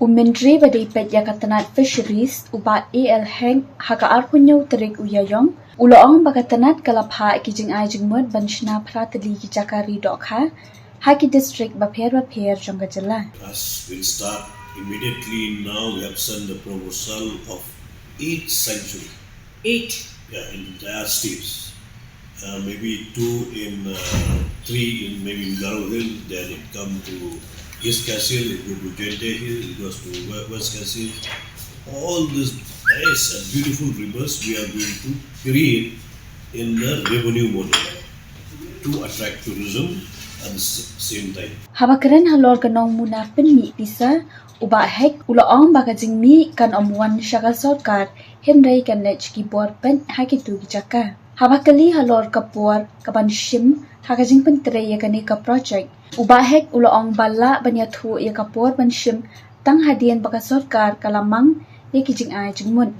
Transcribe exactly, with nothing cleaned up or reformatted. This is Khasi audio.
U Myntri ba dei peit ïa ka tnat Fisheries, u Bah A L Hek, ha ka arphew hynñiew tarik u Ïaïong, u la ong ba ka tnat ka la phah ki jingai jingmut ban shna phra tylli ki jaka ri dohkha ha ki district bapher bapher jong ka jylla. As we'll start immediately now, we have sent the proposal of eight sanctuary. Eight. Yeah, in the entire states. Uh, maybe two in, uh, three in, maybe in Garo Hill, then it come to East Khasi Hills, it go to Jaintia Hills, it goes to We- West Khasi Hills. All these nice and beautiful rivers we are going to create in the revenue model to attract tourism at the s- same time. Haba kren halor ka nongmuna pynmih pisa, u Bah Hek u la ong ba ka jingmih kan ym wan sha ka sorkar, hynrei kan leit sha ki bor peit ha kito ki jaka. Haba kylli halor ka por kaban shim ha ka jingpyntrei ïa kane ka project, u Bah Hek u la ong ba lah ban ïathuh ïa ka por ban shim tang hadien ba ka sorkar ka la mang ïa ki jingai jingmut.